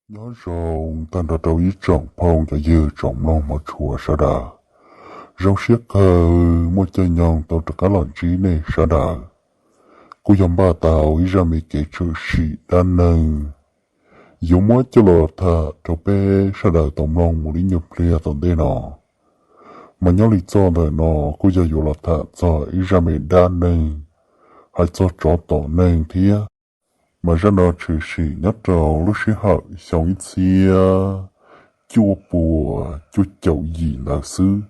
Nyob zoo tag nrho rau ib tsoom phooj cov ywg tsoom mloog hmov tshua sawv daws. Zoo siab kawg muaj caij nyoog tau rov qab los ntsib nej sawv daws. Kuj yog npaj tau ib zaj me kev tshwm sim dab neeg yuav muab coj los tham rau peb sawv daws tau mloog mus li nyuag pliag tom ntej no. Mas nyob li txoj ntawm no kuj yog yuav los tham txog ib zaj me dab neeg hais txog tsov tom neeg thiab. Mas zaj no tshwm sim nyob rau lub sij hawm xyoo ib txhiab cuaj puas cuaj caum yim ntawd xwb,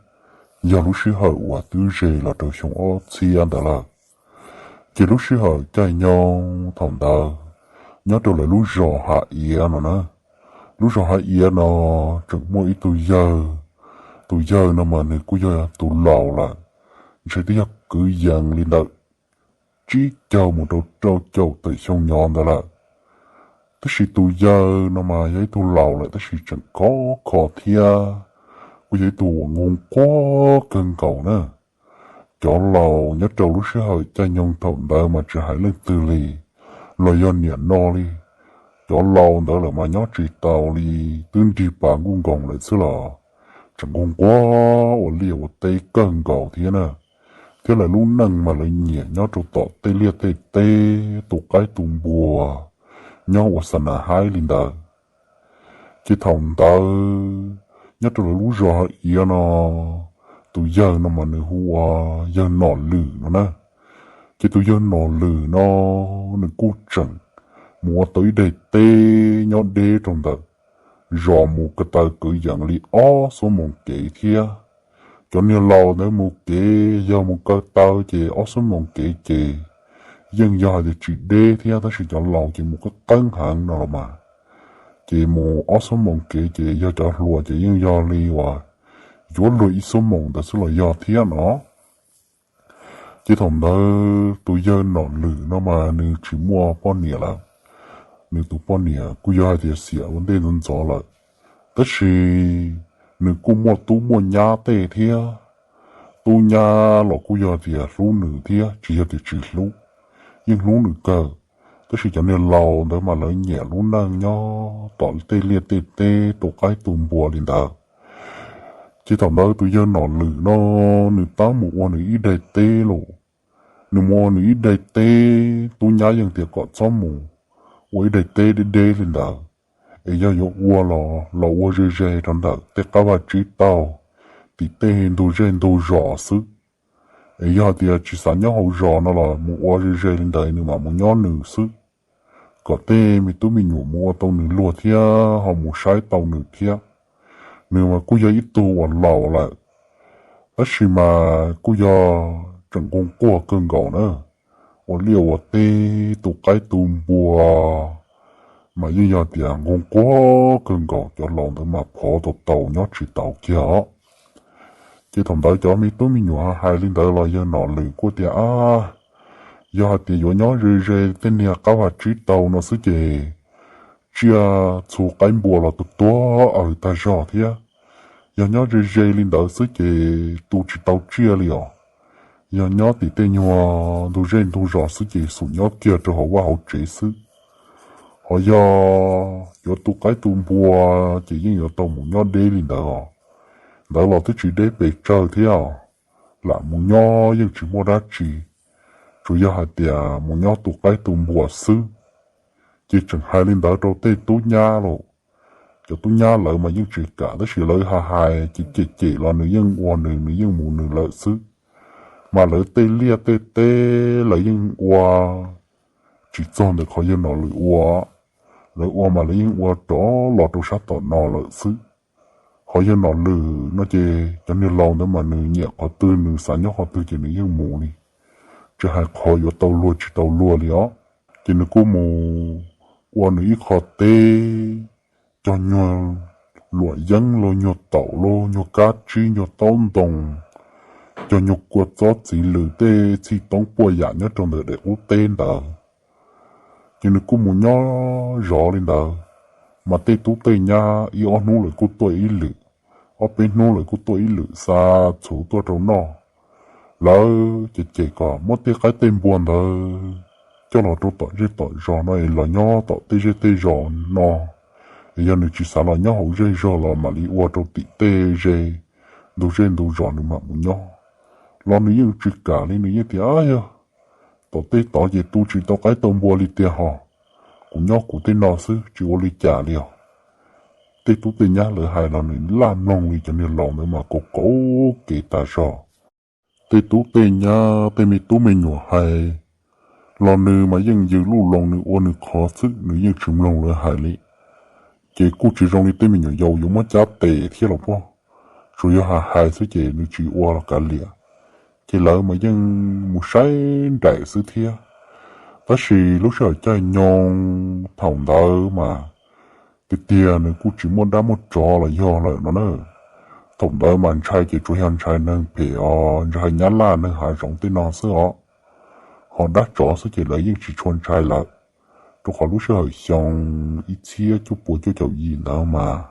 yog lub sij hawm uas twb ze los rau xyoo ob txhiab ntawd lawm. Ces lub sij hawm caij nyoog thaum ntawd, nyob rau lawv lub zos Hav Iav no na, lub zos Hav Iav no tseem muaj ib tug yawg. Tus yawg no mas nws kuj yog tus laus lawm, ntshe twb yog kwv yees li ntawm tsib caug mus rau rau caum tawm xyoo nyob ntawd lawm. Tab sis tus yawg no mas yog ib tug laus lawm tab sis tseem khov kho thiab kuj yog ib tug uas nquag nquag kawg nkaus na. Cov laus nyob rau lub sij hawm caij nyoog thaum ntawd mas tsis hais leej twg li, los yog niam no li, cov laus ntawd lawm mas nyob tsis tau li, twb nrig pas nkuj nkoos lawm xwb los tseem nquag nquag ua liaj ua teb kawg nkaus thiab na. Thiab lawv lub neej mas lawv nyiam nyob rau tom tej liaj tej teb, tu qaib tu npua, nyob ua xa na haib li ntawd. Ces thaum ntawd nyob rau lawv lub zos Hav Iav no, tus yawg no mas nws hu ua yawg Nom Lwm no na. Ces tus yawg Nom Lwm no nws kuj tseem mus ua tau ib daim teb nyob deb rau ntawm zos mus ko taw kwv yees li ob xuab moos kev thiab. Cov niag laus ntawd mus kev yog mus ko taw ces ob xuab moos kev ces yeej yog hais tias tsis deb thiab, tab sis cov laus ces mus qeeb qeeb heev no los mas, ces mus ob xuab moos kev ces yog cov hluas ces yeej yog li uas yuav luag ib xuab moos ntawd xwb los yog thiab no. Ces thaum ntawd tus yawg Nom Lwm no mas nws tsis muaj poj niam lawm. Nws tus poj niam kuj yog hais tias xiam ua ntej ntxov ntxov lawm, tab sis nws kuj muaj tub muaj nyab tej thiab. Tub nyab los kuj yog tias hlub nws thiab, tsis yog tias tsis hlub, yeej hlub nws kawg. Tab sis cov niag laus ntawd mas lawv nyiam lub neej nyob tom tej liaj tej teb tu qaib tu npua li ntawd. Ces thaum ntawd tus yawg Nom Lwm no nws tab mus ua nws ib daim teb los, nws mus ua nws ib daim teb, tub nyab yeej tias kom txhob mus ua ib daim teb deb deb li ntawd, es yog yuav ua los los ua ze ze rau ntawm tej qab vaj tsib taug, tim tej ntug zej ntug zos xwb. Es yog tias tsis xav nyob hauv zos no los mus ua ze ze li ntawd nws mam mus nyob nws xwb, kom tej me tub me nyuam mus ua tau nws luag thiab ho mus saib tau nws thiab. Nws mas kuj yog ib tug uas laus lawm, tab sis mas kuj yog tseem nquag nquag kawg nkaus na, ua liaj ua teb tu qaib tu npua, mas yeej yog tias nquag nquag kawg nkaus, cov laus ntawd mas phov tau tau nyob tsis tau kiag os. Ces thaum ntawd cov me tub me nyuam hais li ntawd los yawg Nom Lwm kuj tias, a, yog hais tias yuav nyob ze ze tej niag qab vaj tsib taug no xwb ces tsiaj txhu qaib npua los tu tuag aws tag zog thiab. Yog nyob ze ze li ntawd xwb ces tu tsis tau tsiaj li os. Yog nyob tim tej nyuag ntug zej ntug zos xwb ces xum nyob kiag rau hauv vaj hauv tsev xwb. Ho yog yuav tu qaib tu npua ces yeej yuav tau mus nyob deb li ntawd os. Ntawd los twb tsis deb pes tsawg thiab os, lam mus nyob yeej tsis muaj dab tsi, tsuas yog hais tias mus nyob tu qaib tu npua xwb. Ces tseem hais li ntawd rau tej tub nyab los, cov tub nyab lawv mas yeej tsis kam, tab sis lawv hais hais ces cem cem los nws yeej ua nws, nws yeej mus nws lawm xwb. Mas lawv tej liaj tej teb lawv yeej ua tsis txog ntawm qhov yawg Nom Lwm ua, lawv ua mas lawv yeej ua rov los rau sab tom no lawm xwb. Ho yawg Nom Lwm no ces cov niag laus ntawd mas nws nyiam qhov twg nws xav nyob qhov twg ces nws yeej mus li, tsis hais qhov yuav tau luag tsis tau luag li os. Ces nws kuj mus ua nws ib qho teb, cog nyuag luam yeeb los nyuag taum los nyuag kab tsib nyuag taub ntoo, cog nyuag kua txob txiv lws tej txhij toob puaj yam nyob rau ntawm daim qub teb ntawd. Ces nws kuj mus nyob zov li ntawd, mas tej tub tej nyab ib ob hnub lawv kuj tuaj ib lwm, ob peb hnub lawv kuj tuaj ib lwm xa txhuv tuaj rau noj. Lawv ces cem kom muab tej qaib tej npua ntawd coj los rau tom zej tom zos no es los nyob tom tej zej tej zos no, Es yog nws tsis xav los nyob hauv zej zog los mam li ua rau tim tej ze, ntug zej ntug zos nws mam mus nyob. Los nws yeej tsis kam li, nws yeej tias, Ab, yog tom tej tod ces tu tsis tau qaib tau npua li tiag hos, kuv nyob kuv tej no xwb tsis ua li cas li os. Tej tub tej nyab lawv hais los nws laj mloog li, cov niag laus ntawd mas kaus kaus kev tas zog. Tej tub tej nyab tej me tub me nyuam hais los nws mas yeej yws luj loo, nws ua nws qhov xwb, nws yeej tsis mloog lawv hais li. Ces kuj tsis zoo li tej me nyuam yaus yuav muab cab tes thiab los pob, tsuas yog hais hais xwb ces nws tsis ua los kav liam. Ces lawv mas yeej mus saib nraim xwb thiab. Tab sis lub sij hawm caij nyoog thaum ntawd mas tiag tiag nws kuj tsis muaj dab muaj tsov los yog lawm no na. Thaum ntawd mas ntshai ces tsuas yog ntshai neeg phem os, ntshai nyab laj neeg hav zoov tej no xwb os. Ho dab tsov xwb ces lawv yeej tsis tshua ntshai lawm, rau qhov lub sij hawm xyoo ib txhiab cuaj puas cuaj caum yim ntawd mas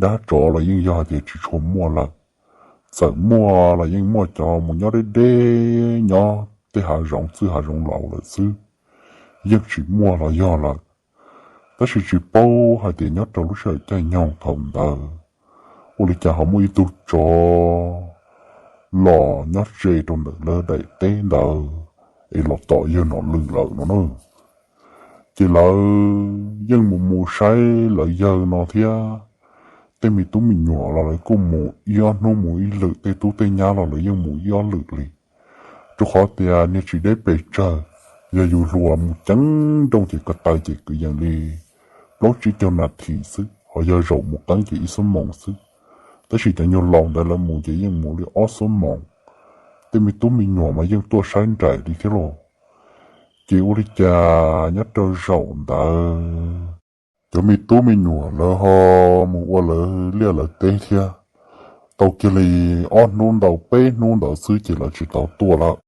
dab tsov los yeej yog hais tias tsis tshua muaj lawm. Txawm muaj los yeej muaj cov mus nyob deb deb nyob tej hav zoov txwj hav zoov laus lawm xwb, yeej tsis muaj los yog lawm. Tab sis tsis paub hais tias nyob rau lub sij hawm caij nyoog thaum ntawd ua li cas ho muaj ib tug tsov los nyob ze rau ntawm lawv daim teb ntawd es los tom yawg Nom Lwm lawm no na. Ces lawv yeej mus mus saib lawv yawg no thiab. Tej me tub me nyuam los lawv kuj mus ib ob hnub mus ib lwm, tej tub tej nyab los lawv yeej mus ib ob lwm li. Rau qhov tias niag tsis deb pes tsawg, yog yus hluas mus ceev nrooj ces ko taw ces kwv yees li plaub tsib caug nas this xwb, ho yog zaum mus qeeb ces ib xuab moos xwb. Tab sis cov nyuag laus ntawd lawv mus ces yeej mus li ob xuab moos. Tej me tub me nyuam mas yeej tuaj saib nraim li thiab los. Ces ua li cas nyob rau zaum ntawd cov me tub me nyuam lawv ho mus ua lawv liaj lawv teb thiab. Tau kiag li ob hnub ntau peb hnub ntawd xwb ces lawv tsis tau tuaj lawm.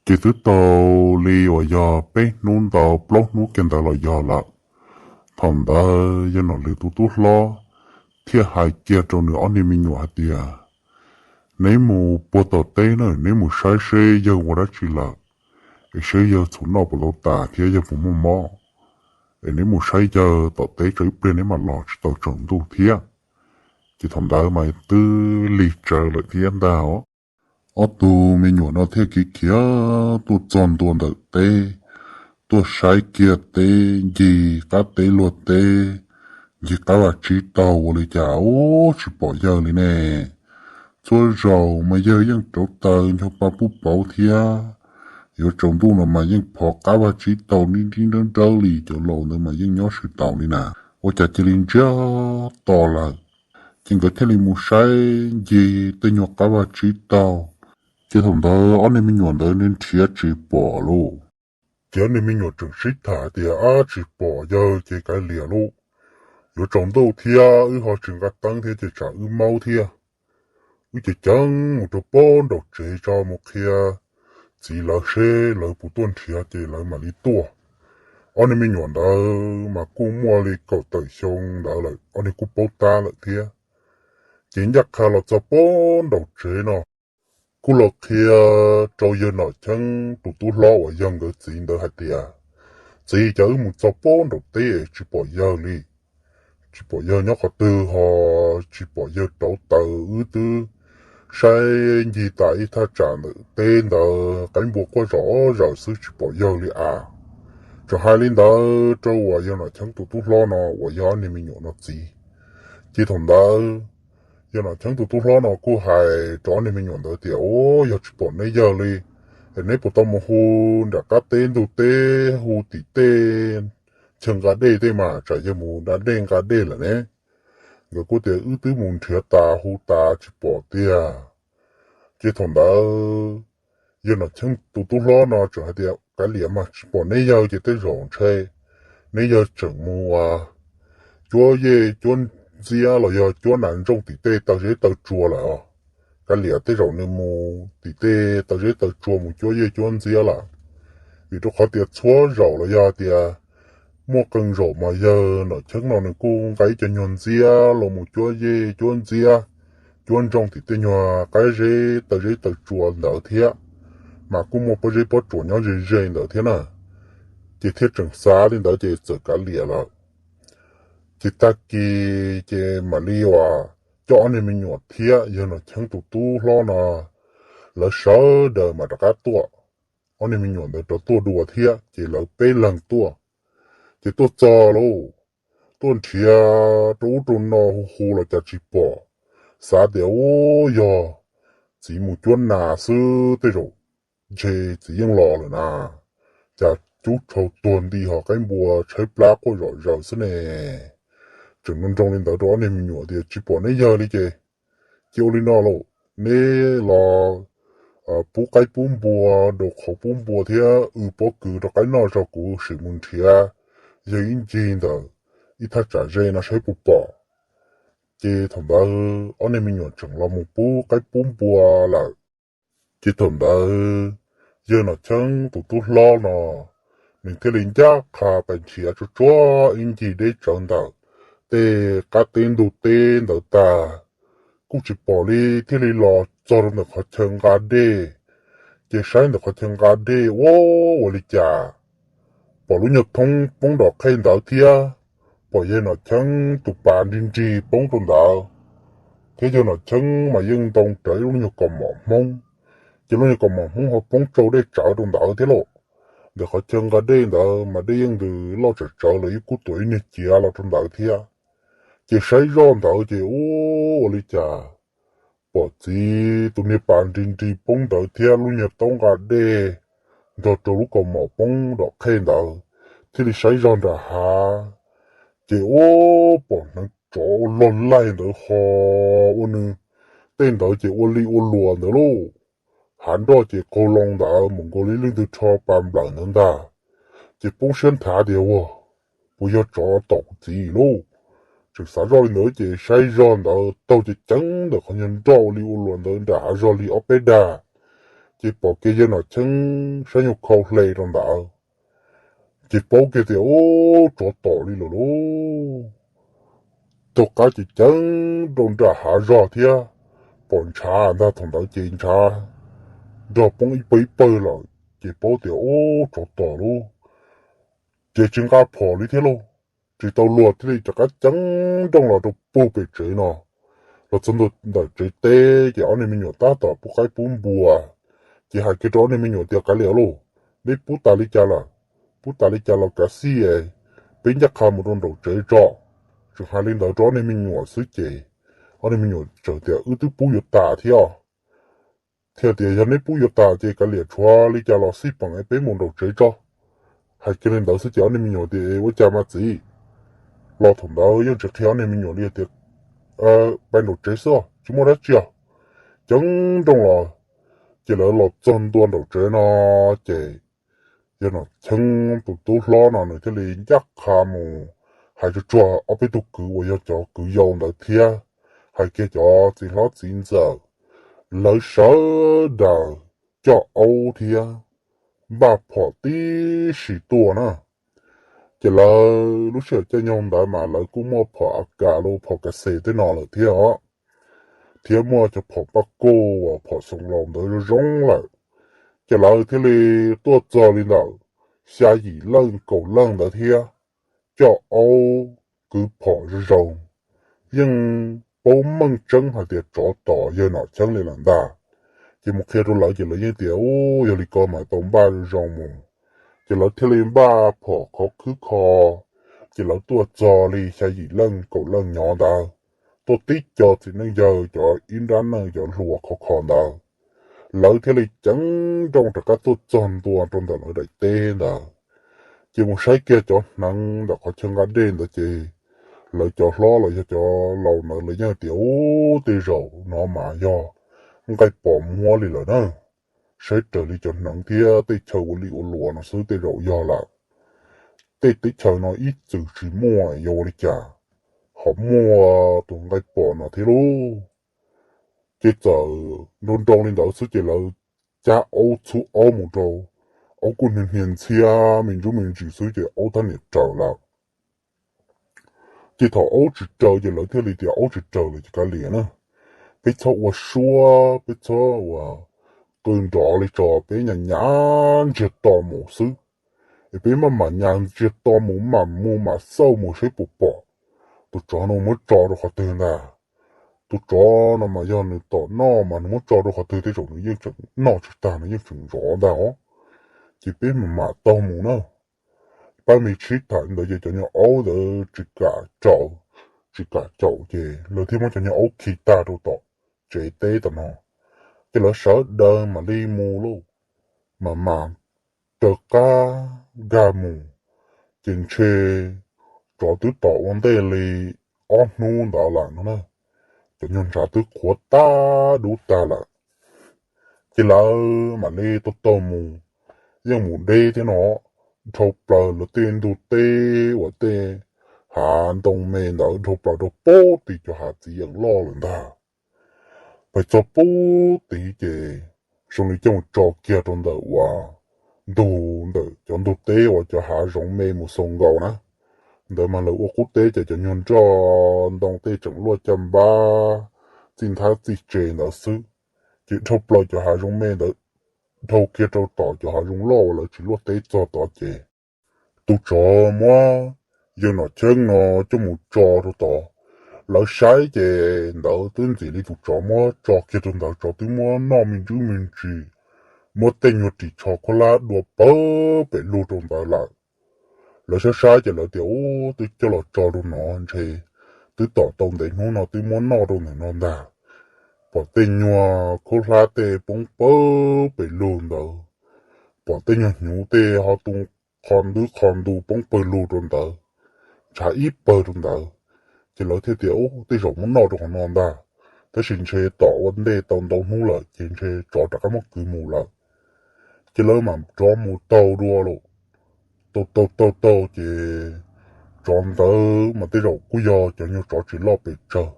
Ces twb tau li uas yog peb hnub ntau plaub hnub kiag ntawd los yog lawm. Thaum ntawd yawg Nom Lwm tus tub hlob thiaj hais kiag rau nws ob niag me nyuam hais tias, Neb mus puag tom teb na, neb mus saib seb yawg ua dab tsi lawm, es seb yawg txhuv noj puas tau tas thiab yawg puas muaj mob, es neb mus saib yawg tom teb tso ib pliag neb mam los tsis tau tsaus ntuj thiab. Ces thaum ntawd mas twb lig tsawv lawm thiab ntag os. Ob tug me nyuam no thiaj khiav khiav tuaj txog ntua ntawm teb, tuaj saib kiag teb, ncig qab teb luag teb, ncig qab vaj tsib taug ua li cas ub tsis pom yawg li ne. Txhua zaus mas yawg yeej rauv taws ncho pa pub pauv thiab. Yuav tsaus ntuj no mas yeej phov qab vaj tsib taug nib nrib nrawb nrawb li, cov laus ntawd mas yeej nyob swm taus li na. Ua cas cia li ntsiag to lawm. Ces nkawd thiaj li mus saib ncig tej nyuag qab vaj tsib taug. Ces thaum ntawd ob niag me nyuam ntawd nrhiav tsis pom lauj. Ces ob niag me nyuam tseem sib tham tias, Ab, tsis pom yawg ces kav liam lauj, yuav tsaus ntuj thiab wb ho tsis nqa teeb thiab ces tsam wb maub thiab. Wb ceev ceev mus rau pob nraum tsev tso mus qhia txiv lawv seb lawv puas tuaj nrhiav ces lawv mam li tuaj. Ob niag me nyuam ntawd mas kuj muaj li kaum tawm xyoo ntawd lawm, ob niag kuj paub tab lawm thiab. Ces ncaj qha los txog pob nraum tsev no, kuj los qhia rau yawg Nom Cheeb tus tub hlob uas yog nkawd txiv ntawd hais tias, Txiv, cas wb mus txog pob nraum teb tsis pom yawg li, tsis pom yawg nyob qhov twg ho tsis pom yawg rauv taws, wb twb saib ncig tas ib thaj tsam ntawm teb ntawd qaib npua quaj zom zaws xwb tsis pom yawg li as. Tseem hais li ntawd rau uas yawg Nom Cheeb tus tub hlob no uas yog ob niag me nyuam no txiv. Ces thaum ntawd yawg Nom Cheeb tus tub hlob no kuj hais rau ob niag me nyuam ntawd tias, Ub, yog tsis pom neb yawg li, es neb puas tau mus hu nram qab teb ntug teb, hu tim tej chaw nqa dej tej mas tsam yawg mus da dej nqa dej lawm ne? Nkawd kuj tias, Wb twb mus nrhiav tas hu tas tsis pom tiag. Ces thaum ntawd yawg Nom Cheeb tus tub hlob no tseem hais tias, Kav liam mas, tsis pom neb yawg ces tej zaum ntshe neb yawg tseem mus cuab yej cuab ntxiab los yog cuab nas ntsooj tim tej taw zeb taw tsua lawm os. Kav liam, tej zaum nws mus tim tej taw zeb taw tsua mus cuab yej cuab ntxiab lawm. Vim rau qhov tias txhua zaum los yog tias muaj qee zaum mas yawg Nom Cheeb no nws kuj nqa ib co nyuag ntxiab los mus cuab yej cuab ntxiab, cuab ntsooj tim tej nyuag qab zeb taw zeb taw tsua ntawd thiab, mas kuj muaj pob zeb pob tsuas nyob ze ze ntawd thiab na. Ces thiaj tseem xav li ntawd ces txawm kav liam lawm. Ces tag kis ces mam li uas coj ob niag me nyuam thiab yawg Nom Cheeb tus tub hlob no, lawv sawv daws mam rov qab tuaj. Ob niag me nyuam ntawd rov tuaj dua thiab ces lawv peb leeg tuaj. Ces tuaj txog lauj, tuaj nrhiav rau ub rau no hu hu los cas tsis pom, xav tias ub yog txiv mus cuab nas xwb tej zaum ntshe txiv yeej los lawm na, cas cub rhau tuag nti ho qaib npua tshaib plab quaj zom zaws xwb ne. Tseem nroo nroo li ntawd rau ob niag me nyuam tias tsis pom neb yawg li ces, ces ua li no lauj, neb los pub qaib pub npua, rau qhov pub npua thiab wb pob kws rau qaib noj tso, kuv sim mus nrhiav yawg ib ncig ntawm ib thaj tsam ze no saib puas pom. Ces thaum ntawd ob niag me nyuam tseem los mus pub qaib pub npua lawm. Ces thaum ntawd yawg Nom Cheeb tus tub hlob no, nws thiaj li ncaj qha pais nrhiav tsuag tsuag ib ncig deb tsawv ntawm tej qab teb ntug teb ntawd tag, kuj tsis pom li, thiaj li los txog rau ntawm qhov chaw nqa dej. Ces saib ntawm qhov chaw nqa dej ua, ua li cas pom lub nyuag thoob poob nrom qhej ntawd thiab, pom yawg Nom Cheeb tus pas nrig nrig poob rau ntawd, thiab yawg Nom Cheeb mas yeej ntoo rawv ib lub nyuag kaus mom Hmoob, ces lub nyuag kaus mom Hmoob ho poob tsau dej tsawv rau ntawd thiab lauj. Ntawm qhov chaw nqa dej ntawd mas dej yeej ntws loj tsawv tsawv los yeej kuj tuam ib niag ciav los rau ntawd thiab. Ces saib zoj ntawd ces ua, ua li cas pom txiv tus niag pas nrig nrig poob ntawd thiab lub nyuag taub nqa dej nrog rau lub kaus mom poob nrom qhej ntawd, thiaj li saib zog nram hav. Ces ua, pom hneev tsov ua log laig ntawd ho ua nws, tej ntawd ces ua li ua luas ntawd lauj. Hav nroj ces qaug loo ntawd mus nkaus li leej twg rho pas nplawm ntawd ntag. Ces poob siab nthav tias ua, puas yog tsov tom kuv txiv lauj. Tseem xav zoj li ntawd ces saib zog ntawd taug ceev ceev ntawm qhov nyuag nroj ua li ua luas ntawd nram hav zog li ob peb dag, ces pom kiag yawg Nom Cheeb saib nyuag khau hle rau ntawd. Ces paub kiag tias ub, tsov tom li lawm lauj. Taug qab ceev ceev rau nram hav zog thiab, pom ntshav ntag, thaum ntawd ces ntshav nrog poob ib pawg ib pawg lawm ces paub tias ub, tsov tom lauj. Ces tsis nqa phom li thiab lauj, tsis tau luag thiaj li rov qab ceev nrooj los rau puag pem tsev no. Los txog ntua ntawm tsev teb ces ob niag me nyuam tab tom pub qaib pub npua. Ces hais kiag rau ob niag me nyuam tias, kav liam lauj, neb pub tas li cas lawm? Pub tas li cas los kav xij es peb ncaj qha mus rau nraum tsev tso. Tseem hais li ntawd rau ob niag me nyuam xwb ces ob niag me nyuam txawm tias, wb twb pub yuav tas thiab. Thiaj tias, yog neb pub yuav tas ces kav liam, tshuav li cas los xij peem es peb mus nraum tsev tso. Hais kiag li ntawd xwb ces ob niag me nyuam tias, ua cas mas txiv? Los thaum ntawd yeej tsis qhia ob niag me nyuam li tias, pais nraum tsev xwb, tsis muaj dab tsi os. Ceev nrooj los, ces lawv los txog ntua nraum tsev no ces yawg Nom Cheeb tus tub hlob no nws thiaj li ncaj qha mus hais tsuag tsuag ob peb tug kwv uas yog cov kwv yau ntawd thiab, hais kiag cov txiv hlob txiv ntxawm, lawv sawv daws coj aub thiab npaj phom tib si tuaj na. Ces lawv lub sij hawm caij nyoog ntawd mas lawv kuj muaj phom A K los phom Ka Xes tej no lawm thiab os, thiab muaj cov phom paj kuj uas phom xoo laus ntawd zoo zoo lawm. Ces lawv thiaj li tuaj txog li ntawm xya yim leej kaum leej ntawd thiab, coj aub kwv phom zoo zoo, yeej paub meej tseeb hais tias tsov tom yawg Nom Cheeb li lawm ntag. Ces mus qhia rau lawv ces lawv yeej tias, ub, yog li ko mas tau npaj zoo zoo mus. Ces lawv thiaj li npaj phom khov khwb kho, ces lawv tuaj txog li xya yim leej kaum leej nyob ntawd, tuaj tib co txiv neej yawg cov ib nrab neej cov hluas khov kho ntawd. Lawv thiaj li ceev nrooj rov qab tuaj txog ntua rau ntawm lawv daim teb ntawd. Ces mus saib kiag cov hneev ntawm qhov chaw nqa dej ntawd ces lawv cov hlob los yog cov laus ntawd lawv yeej tias, ub, tej zaum no mas yog nqaij pom muab li lawm na. Saib raws li cov hneev thiab tej chaw ua li ua luas no xwb tej zaum yog lawm. Tej teb chaws no ib txwm tsis muaj, yog ua li cas ho muaj tus nqaij pom no thiab lauj? Ces txawm nrau nrau li ntawd xwb ces lawv cab aub txhub aub mus rau, aub kuj hnia hnia ntxhiab me ntsuj me ntsis xwb ces aub thab niam raws lawm. Ces thaum aub tsis raws ces lawv thiaj li tias aub tsis raws lawm ces kav liam na, peb txhob ua suab, peb txhob ua qw nrov li tso, peb nyas nyas ntsiag to mus xwb. Es peb maj mam nyas ntsiag to mus, mam mus mam xauj mus saib puas pom. tus tsov no muab tso rau qhov twg ntag. Tus tsov no mas yog nws tom noj mas nws muab tso rau qhov twg tej zaum nws yeej tseem noj tsis tag, nws yeej tseem zov ntag os. Ces peb mam mam taug mus na. Pab me sib tham ntawd ces cov nyuag aub ntawd tsis kam caum, tsis kam caum ces lawv thiaj muab cov nyuag aub khi tag rau tom tsev teb tom no. Ces lawv sawv daws mam li mus lauj, mam mam raws qab nkag mus. Ces ntshe tsov twb tom ua ntej li ob hnub ntawd lawm no na, cov nyuag ntshav twb qhuav tag dub tag lawm. Ces lawv mam li taug taug mus, yeej mus deb thiab no, dhau plaws lawv tej ntug teb uas tej hav ntoo me ntawd dhau plaws rau pem tim cov hav txiv yeem loj lawm ntag. Pais txog pem tid ces zoo li coj mus tso kiag rau ntawm uas ntug ntawm cov ntug teb uas cov hav zoov me mus xaus nkaus na. Ntawd mas lawv ua qub teb ces cov nyuag nroj ntoo tej tseem luaj caj npab txij nthab txij tse ntawd xwb. Ces dhau plaws cov hav zoov me ntawd, dhau kiag rau tom cov hav zoov loj uas lawv tsis luaj teb txog tod ces tus tsov muab yawg Nom Cheeb no coj mus tso rau tod. Lawv saib ces ntawd twb ntxim li tus tsov muab tso kiag rau ntawd, tsov twb muab noj me ntsis me ntsis, muab tej nyuag ris tsho khuab hlab dua pawg pem lug rau ntawd lawm. Lawv saib saib ces lawv tias, Ub, twb coj los tso rau no ntshe twb tom tau ntev hnub no twb muab noj rau ntawm no ntag. Pom tej nyuag khaub hlab tej poob pawg pem lug ntawd, pom tej nyuag hnyuv tej ho tu qho ntub qho ntu poob pawg lug rau ntawd, ntshav ib pawg rau ntawd. Ces lawv thiaj tias, Ub, tej zaum muab noj rau qhov no ntag, tab sis ntshe tom ua ntej tau ntau hnub lawm ces ntshe tsov rov qab muab kwv mus lawm. Ces lawv mam rov mus taug dua lauj. Taug taug taug taug ces tsov ntawd mas tej zaum kuj yog cov nyuag tsov tsis loj pes tsawg,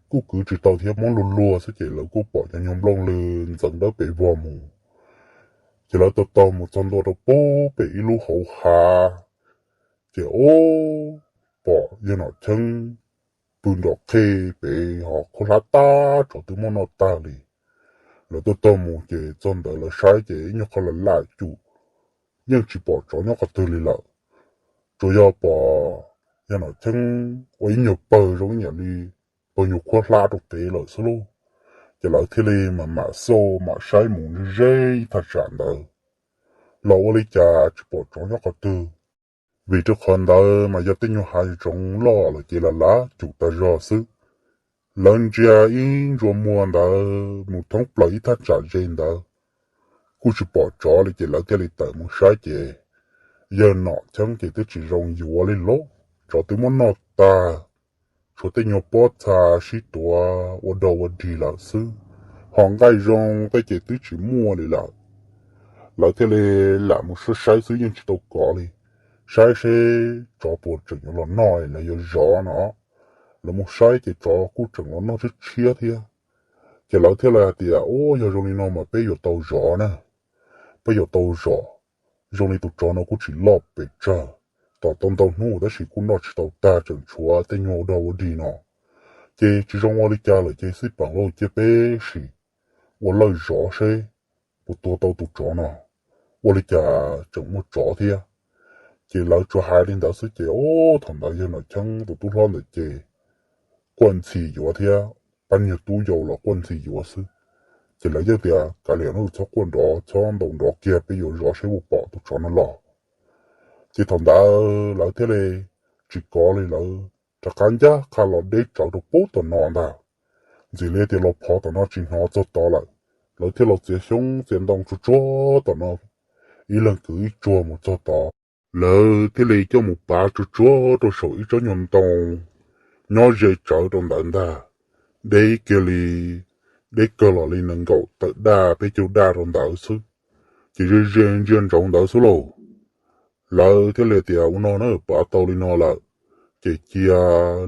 kuj kwv tsis tau thiab, muab luag luag xwb ces lawv kuj pom cov nyuag nplooj lw ntxeev dawb pes vog mus. Ces lawv taug taug mus txog ntua rau pem pem ib lub hauv hav, ces ub, pom yawg Nom Cheeb pw nrom qhej pem ho khaub hlab tab tsov twb muab noj tag li. Lawv taug taug mus ces txog ntawd lawv saib ces ib nyuag qho lam lam cum, yeej tsis pom tsov nyob qhov twg li lawm. Tsuas yog pom yawg Nom Cheeb ua ib nyuag pawg zoo ib yam li pawg nyuag khaub hlab rau pem lawm xwb lauj. Ces lawv thiaj li mam mam xauj mam saib mus ze ze ib thaj tsam ntawd los ua li cas tsis pom tsov nyob qhov twg. Vim rau qhov ntawd mas yog tej nyuag hav zoov loj lawm ces lam lam cum tas zog xwb. Lawv ntsia ib ntsua muag ntawd mus thoob plaws ib thaj tsam ze ntawd kuj tsis pom tsov li ces lawv thiaj li tawm mus saib ces yawg Nom Cheeb ces twb tsis zoo yuav li lauj, tsov twb muab noj tag, tshuav tej nyuag pob txha sib tuav ua dog ua dig lawm xwb, ho nqaij zoo tej ces twb tsis muaj li lawm. Lawv thiaj li lam mus saib saib xwb yeej tsis tau kov li, saib seb tsov puas tseem yuav los noj los yuav zov no. Lawv mus saib ces tsov kuj tseem los noj tshiab tshiab thiab. Ces lawv thiaj li hais tias, Ub, yog zoo li no mas peb yuav tau zov na, peb yuav tau zov. Zoo li tus tsov no kuj tsis loj pes tsawg, tom tau ntau hnub tab sis kuj noj tsis tau tag, tseem tshuav tej nyuag ua dog ua dig no. Ces tsis zoo ua li cas lawm ces xij peem lauj, cia peb sim ua lawj zov seb puas tua tau tus tsov no, ua li cas tseem muaj tsov thiab. Ces lawv tsuas hais li ntawd xwb ces ub, thaum ntawd yawg Nom Cheeb tus tub hlob ntawd ces quaj ntxhi yuav thiab, pab niag tub yau los quaj ntxhi yuav xwb. Ces lawv yeej tias, Kav liam, txhob quaj nrov, txhob ntaus nrov kiag, peb yuav zov seb puas pom tus tsov no los. Ces thaum ntawd lawv thiaj li tsis kov li, lawv rov qab ncaj qha los deb tsawv rau pem tom no ntag. Ntxim li tias los phov tom no tsis hnov txog tod lawm, lawv thiaj los txiav xyoob txiav ntoo tsuag tsuag tom no, ib leeg kwv ib tsuag mus txog tod. Lawv thiaj li coj mus pav tsuag tsuag rau saum ib tsob nyuag ntoo nyob ze tsawv rau ntawd ntag. Deb kiag li, deb kawg los li nees nkaum tawm daj peb caug daj rau ntawd xwb, ces ze ze ntsia ntsoov ntawd xwb lauj. Lawv thiaj li tias, Ua no na, pav tau li no lawm, ces cia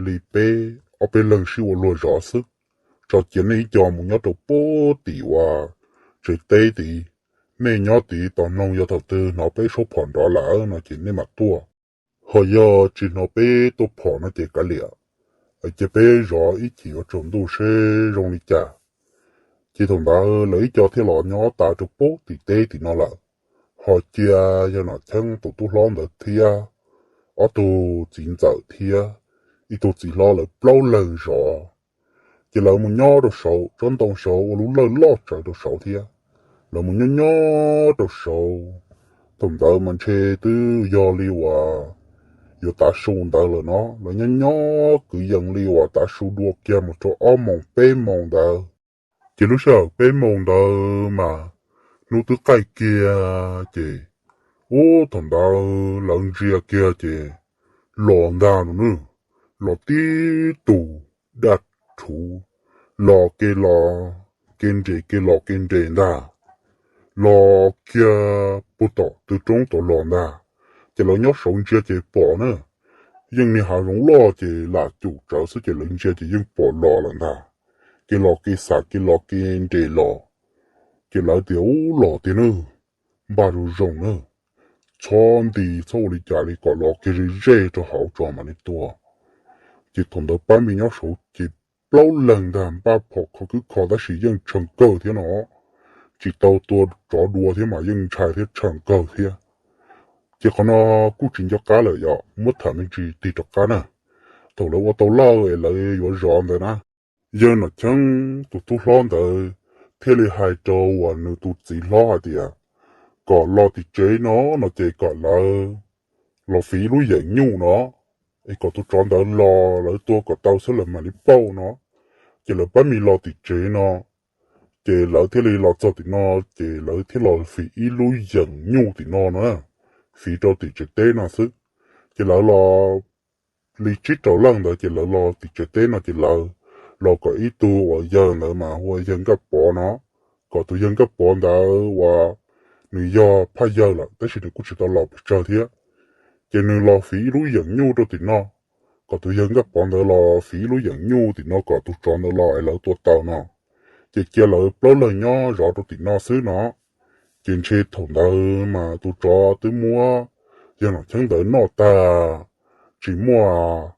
li peb ob peb leeg sib ua luag zov xwb. Tso cia nej ib co mus nyob rau pem tim uas tsev teb tid, nej nyob tid tos mloog, yog thaum twg hnov peb suab phom nrov lawm no ces nej mam tuaj. Ho yog tsis hnov peb tuaj phom no ces kav liam, cia peb zov ib chim yuav tsaus ntuj seb zoo li cas. Ces thaum ntawd lawv ib co thiaj los nyob tas rau pem tim teb tim no lawm. Ho cia yawg Nom Cheeb tus tub hlob ntawd thiab ob tug txiv ntxawm thiab ib tug txiv hlob lawv plaub leeg zov. Ces lawv mus nyob rau saud tsob ntoo saud ua lub lawj loj tsawv rau saud thiab. Lawv mus nyob nyob rau saud, thaum ntawd mas ntshe twb yog li uas yuav tav su ntawd lawm no, lawv nyob nyob kwv yees li uas tav su dua kiag mus rau ob moos peb moos ntawd. Ces lub sij hawm peb moos ntawd mas hnub twb qaij kiag, ces ub thaum ntawd lawv ntsia kiag ces los ntag no nawb, los tib tug daj rhuv, los ke los ke nres ke los ke nres ntag, los kiag puag tom tw roob tod los ntag. Ces lawv nyob saud ntsia ces pom na, yeej niag hav zoov loj ces lam cum tsawv xwb ces lawv ntsia ces yeej pom los lawm ntag, ke los ke xav ke los ke nres los. Ces lawv tias ub los tiag nawb, npaj zoo zoo nawb, txhob nti txhob ua li cas li kom los kiag ze ze rau hauv tso mam li tua. Ces thaum ntawd pab me nyob saud ces plaub leeg ntag npaj phom kho kwb kho tab sis yeej tshaw kawg thiab no, tsis tau tua tsov dua thiab mas yeej ntshai thiab tshaw kawg thiab. Ces qhov no kuj tsis nco qab lawm yog muab tham me ntsis tig rov qab na. Thaum lawv ua tau lawj es lawv yuav zov ntawd na, yawg Nom Cheeb tus tub hlob ntawd thiaj li hais rau uas nws tus txiv hlob hais tias kom los tim tsev no, no ces kom lawv los fiv ib lub yeem nyuj no, es kom tus tsov ntawd los lawv tua kom tau xwb lawv mam li pauj no. Ces lawv pab me los tim tsev no, ces lawv thiaj li los txog tim no, ces lawv thiaj los fiv ib lub yeem nyuj tim no no, fiv rau tim tsev teb no xwb. Ces lawv los li tsib rau leej ntawd ces lawv los tim tsev teb no ces lawv los kom ib tug uas yawg ntawd mas hu ua yawg Nkaj Pov no, kom tus yawg Nkaj Pov ntawd uas nws yog phaj yawg lawm tab sis nws kuj tsis tau laus pes tsawg thiab, ces nws los fiv ib lub yeem nyuj rau tim no, kom tus yawg Nkaj Pov ntawd los fiv ib lub yeem nyuj tim no kom tus tsov ntawd los es lawv tua tau no. Ces cia lawv plaub leeg nyob zov rau tim no xwb no. Ces ntshe thaum ntawd mas tus tsov twb muab yawg Nom Cheeb ntawd noj tag, tsis muaj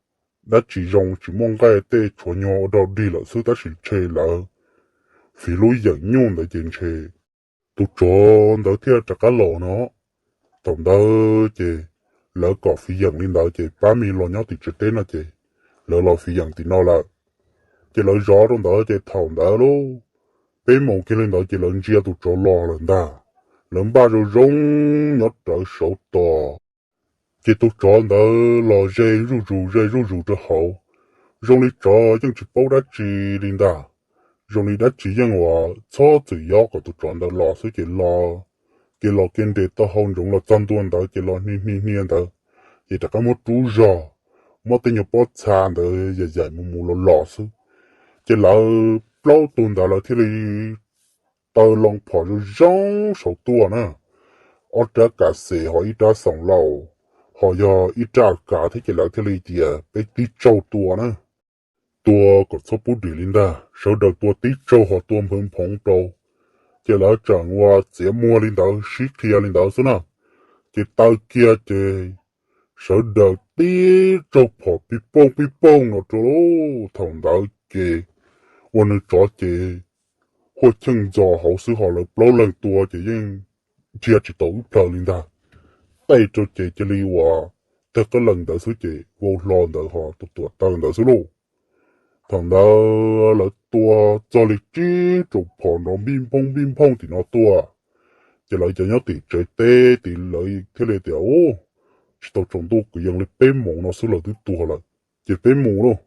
dab tsi zoo, tsis muaj nqaij tej, tshuav nyuag ua dog dig lawm xwb tab sis ntshe lawv fiv lub yeem nyuj ntawd ces ntshe tus tsov ntawd thiaj rov qab los no. Thaum ntawd ces lawv kom fiv yeem li ntawd ces pab me los nyob tim tsev teb no ces lawv los fiv yeem tim no lawm. Ces lawv zov rau ntawd ces thaum ntawd lub peb moos kiag li ntawd ces lawv ntsia tus tsov los lawm ntag. Lawv npaj zoo zoo nyob rawv saud tos. Ces tus tsov ntawd los ze zuj zus ze zuj zus rau hauv, zoo li tsov yeej tsis paub dab tsi li ntag. Zoo li dab tsi yeej uas txhob txwm yob kom tus tsov ntawd los xwb ces los, ces los ke nres tau hau ntsoov los txog ntua ntawd ces los hnia hnia hnia ntawd, ces rov qab muab rub zog, muab tej nyuag pob txha ntawd yaim yaim mus mus los los xwb. Ces lawv plaub tug ntawd lawv thiaj li taw loo phom zoo zoo saud tuaj na. Ob rab kav xes ho ib rab xoom lauj, ho yog ib rab kav thiab ces lawv thiaj li tias peb tib tsaug tua na. Tua kom txhob pub dim li ntag, sawv daws tua tib tsaug ho tua nphwv nphoov rau. Ces lawv tseem ua txiav muag li ntawd sib qhia li ntawd xwb na. Ces taw kiag ces sawv daws tib tsaug phom pib pooj pib pooj no rau. Thaum ntawd ces ua nws tsov ces huaj cheej ntxos hauv xwb ho lawv plaub leeg tua ces yeej ntsia tsis tau ib plhaw li ntag. Tej rau ces cia li uas tawg qab lees ntawd xwb ces vau hlo ntawd ho tus tuam taw ntawd xwb lauj. Thaum ntawd lawv tua txog li tsib tsaus phom nrov npij nphooj npij nphooj tim no tuaj. Ces lawv cov nyob tim tsev teb tim lawv thiaj li tias, Ub, tsis tau tsaus ntuj kwv yees li peb moos no xwb lawv twb tuag lawm, ces peb mus lauj.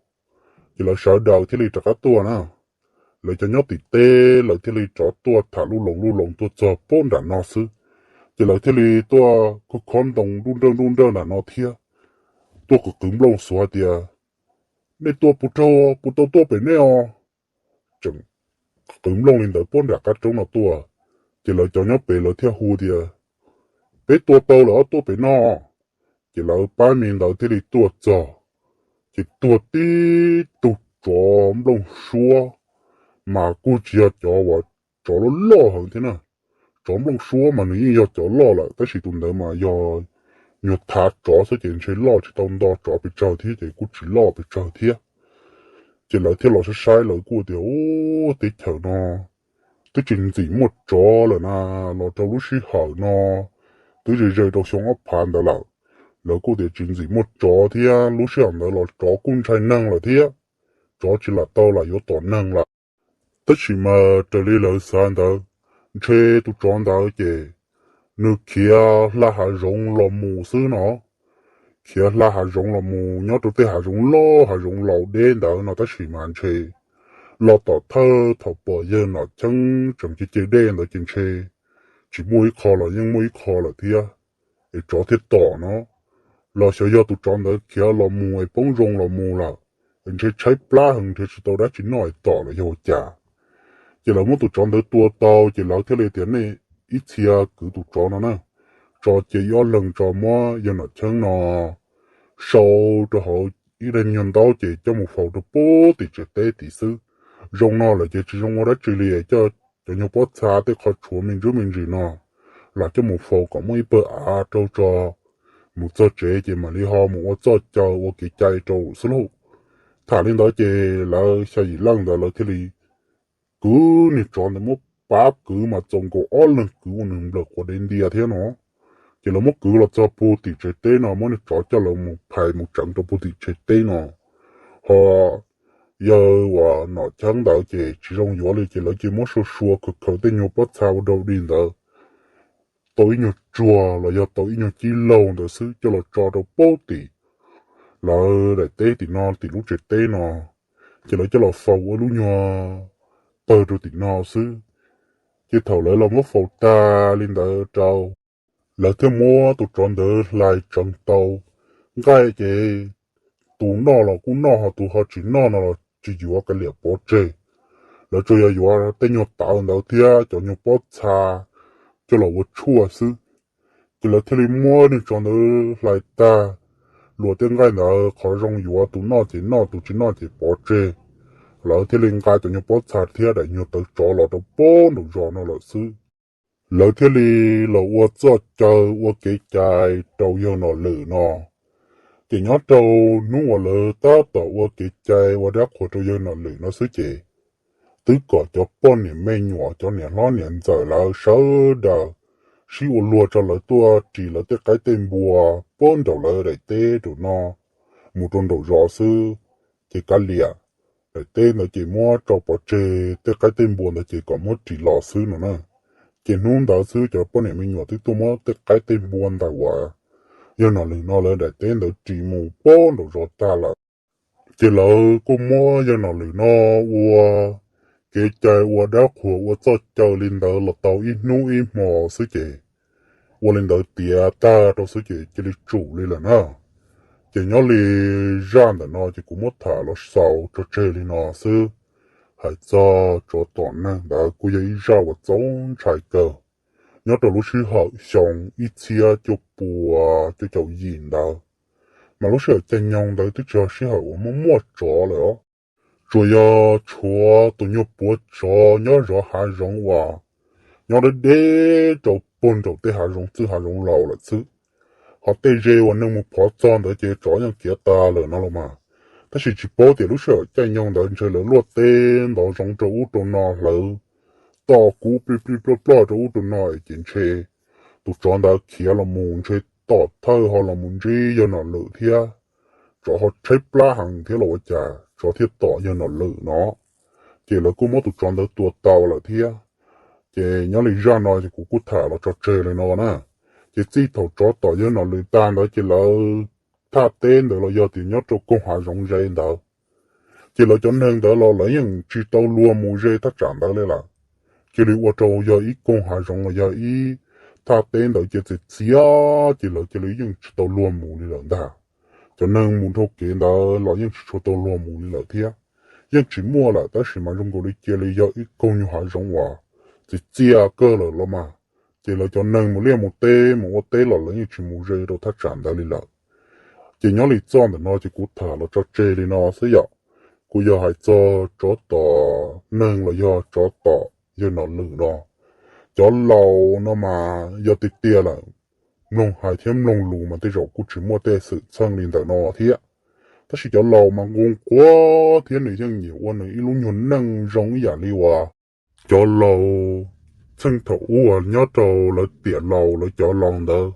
Ces lawv sawv daws thiaj li rov qab tuaj na. Lawv cov nyob tim teb lawv thiaj li rov tuaj tham lub loos lub loos tuaj txog pab nram no xwb. Ces lawv thiaj li tuaj khob khob ntoo nruj nrawj nruj nrawj nram no thiab, tuaj qw qw nplooj xuav tias, Nej tua puas raug, puas tau tuaj pem nej os? Tseem qw nplooj li ntawd pab nram qab roob no tuaj. Ces lawv cov nyob pem lawv thiaj hu tias, Peb tua tau lawm os, tuaj pem no. Ces lawv pab me ntawd thiaj li tuaj txog, ces tuag tib tug tsov nplooj suab, mas kuj tsis yog cov uas tsov loj loj heev thiab na. Tsov nplooj suab mas nws yeej yog cov loj lawm tab sis tus ntawd mas yog nyuag thav tsov xwb ces ntshe loj tsis tau nto tsov pes tsawg thiab ces kuj tsis loj pes tsawg thiab. Ces lawv thiaj los saib saib lawv kuj tias, Ub, teb chaws no twb tsis ntxim muaj tsov lawm na, los rau lub sij hawm no twb ze ze rau xyoo ob phav ntawd lawm, lawv kuj tias tsis ntxim muaj tsov thiab, lub sij hawm ntawd los tsov kuj ntshai neeg lawm thiab, tsov tsis lam tau lam yuav tom neeg lawm. Tab sis mas raws li lawv xav ntawd, ntshe tus tsov ntawd ces nws khiav hla hav zoov los mus xwb no. Khiav hla hav zoov los mus nyob rau tej hav zoov loj hav zoov laus deb ntawd no, tab sis mas ntshe los tom thawj thaum pom yawg Nom Cheeb tseem ce ce dej ntawd ces ntshe tsis muaj ib qho los yeej muaj ib qho lawm thiab, es tsov thiaj tom no. Los xyov yog tus tsov ntawd khiav los mus es poob zoo los mus lawm, es ntshe tshaib plab heev nrhiav tsis tau dab tsi noj es tom los yog ua cas. Ces lawv muab tus tsov ntawd tua tau ces lawv thiaj li tias nej ib txhia kwv tus tsov no na, tso cia ib ob leeg tso, muab yawg Nom Cheeb no sau rau hauv ib daim nyuag ntaub ces coj mus faus rau pem tim tsev teb tim xwb. Zoo no lawm ces tsis zoo ua dab tsi li, coj cov nyuag pob txha tej qhov tshuav me ntsuab me ntsis no los coj mus faus kom muaj ib pawg av rau tso, mus txog tsev ces mam li ho mus ua txoj cai ua kev cai rau xwb lauj. Tham li ntawd ces lawv xya yim leej ntawd lawv thiaj li kwv niag tsov ntawd, muab pab kwv mas txaus nkaus ob leeg kwv ua nws nplawm quav dev ntia thiab no. Ces lawv muab kwv los txog puag tim tsev teb no, muab niag tsov coj lawv mus phais mus tseev rau puag tim tsev teb no. Ho yawg uas Nom Cheeb ntawd ces tsis zoo yuav li ces lawv cia muab sua sua khaws khaws tej nyuag pob txha ua rau dig ntawd tau ib nyuag tsuag los yog tau ib nyuag cib laug ntawd xwb coj los tso rau pem tim lawv daim teb tim no, tim lub tsev teb no. Ces lawv coj los faus ua lub nyuag pawg rau tim no xwb. Ces thaum lawv los muab faus tag li ntawd rau, lawv thiaj muab tus tsov ntawd hlais tseev tau nqaij ces tus noj los kuj noj, ho tus ho tsis noj no los tsis yuav, kav liam pov tseg. Lawv tsuas yog yuav tej nyuag tawv ntawd thiab cov nyuag pob txha coj los ua tshuaj xwb. Ces lawv thiaj li muab niag tsov ntawd hlais tag, luas tej nqaij ntawd qhov zoo yuav, tus noj ces noj, tus tsis noj ces pov tseg. Lawv thiaj li nqa cov nyuag pob txha thiab daim nyuag tawv tsov los rau pem nraum zos no lawm xwb. Lawv thiaj li los ua txoj cai ua kev cai rau yawg Nom Lwm no. Ces nyob rau hnub uas lawv tab tom ua kev cai ua dab qhuas rau yawg Nom Lwm no xwb ces twb kom cov poj niam me nyuam, cov niam hlob niam ntxawm lawv sawv daws sib ua luag tso, lawv tuaj ris lawv tej qaib tej npua pem nraum lawv daim teb nraum no mus rau nraum zos xwb. Ces kav liam, daim teb ntawd ces muab tso pov tseg, tej qaib tej npua ntawd ces kom muab ris los xwb no na. Ces hnub ntawd xwb cov poj niam me nyuam twb tuaj muab tej qaib tej npua ntawm uas yawg Nom Lwm no lawv daim teb ntawd ris mus pem nraum zos tag lawm. Ces lawv kuj muab yawg Nom Lwm no ua kev cai ua dab qhuas ua txoj cai li ntawd los tau ib hnub ib hmo xwb ces ua li ntawd tiav tag rau xwb ces cia li tsum li lawm na. Ces nyob li zaj ntawm no ces kuv muab tham los xaus tso tseg li no xwb. Hais txog tsov tom neeg ntawd kuj yog ib zaj uas txaus ntshai kawg. Nyob rau lub sij hawm xyoo ib txhiab cuaj pua cuaj caum yim ntawd, mas lub sij hawm caij nyoog ntawd twb tsis yog sij hawm uas muaj muaj tsov lawm os. Tsuas yog tshuav tus nyuag puav tsov nyob zov hav zoov uas nyob deb deb rau puag nraum tej hav zoov txwj hav zoov laus lawm xwb. Ho tej ze uas neeg mus phov txog ntawd ces tsov yeej khiav tas lawm no los mas. Tab sis tsis paub tias lub sij hawm caij nyoog ntawd ntshe lawv luaj teb ntov zoov rau ub rau no hlawv toj kub plij plij ploj ploj rau ub rau no ces ntshe tus tsov ntawd khiav los mus ntshe tom thawj ho los mus ntsib yawg Nom Lwm thiab. Tsov ho tshaib plab heev thiab los ua cas tsov thiaj tom yawg Nom Lwm no. Ces lawv kuj muab tus tsov ntawd tua tau lawm thiab. Ces nyob li zaj no ces kuv kuj tham los tso tseg li no na. Ces txij thaum tsov tom yawg Nom Lwm tag ntawd ces lawv thaj teb ntawd los yog tias nyob rau koog hav zoov ze ntawd, ces lawv cov neeg ntawd los lawv yeej tsis tau luag mus ze thaj tsam ntawd li lawm. Cia li ua rau yog ib koog hav zoov los yog ib thaj teb ntawd ces txias txias, ces lawv cia li yeej tsis tau luag mus li lawm ntag. Cov neeg mus dhau kev ntawd los yeej tsis tshua tau luag mus li lawm thiab. Yeej tsis muaj lawm tab sis mas zoo nkaus li cia li yog ib koog nyuag hav zoov uas txias txias kawg lawm los mas. Ces lawv cov neeg mus liaj mus teb mus ua teb los lawv yeej tsis mus ze rau thaj tsam ntawd li lawm. Ces nyob li txoj ntawm no ces kuv tham los tso tseg li no xwb yom. Kuv yog hais txog tsov tom neeg los yog tsov tom yawg Nom Lwm no. Cov laus no mas yog tiag tiag lawm, mloog hais thiab mloog lus mas tej zaum kuj tsis muaj tej xwm txheej li ntawm no thiab. Tab sis cov laus mas nqus quav thiab nws yeej nyiam ua nws ib lub nyuag neej zoo ib yam li uas cov laus txheej thaum ub uas nyob rau lawv tiam laus lawv cov laus ntawd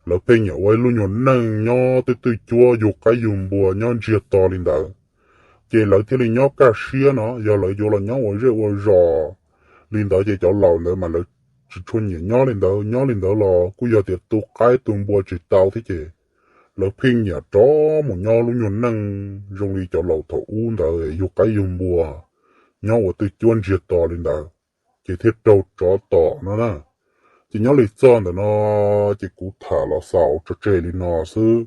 lawv pheej nyiam ua ib lub nyuag neej nyob twj twj cuab yug qaib yug npua nyob ntsiag to li ntawd. Ces lawv thiaj li nyob kaj siab no, yog lawv yuav los nyob ua zej ua zos li ntawd ces cov laus ntawd mas lawv tsis tshua nyiam nyob li ntawd. Nyob li ntawd los kuj yog tias tu qaib tu npua tsis tau thiab ces lawv pheej nyiam rov mus nyob lub nyuag neej zoo li cov laus thaum ub ntawd yug qaib yug npua nyob ua twj cuab ntsiag to li ntawd, ces thiaj raug rov tom no na. Ces nyob li txog ntawm no, ces kuv tham los xaus tso tseg li no xwb.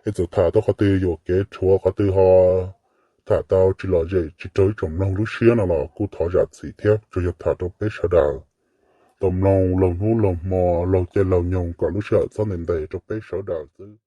Es txawm tham tau qhov twg yuam kev rhuav qhov twg ho tham tau tsis lom zem tsis raug ib tsoom mloog lub siab no los kuj thov zam txim thiab, tsuas yog tham rau peb sawv daws tau mloog laug hnub laug hmo laug caij laug nyoog kom lub sij hawm txhob ntev ntev rau peb sawv daws xwb.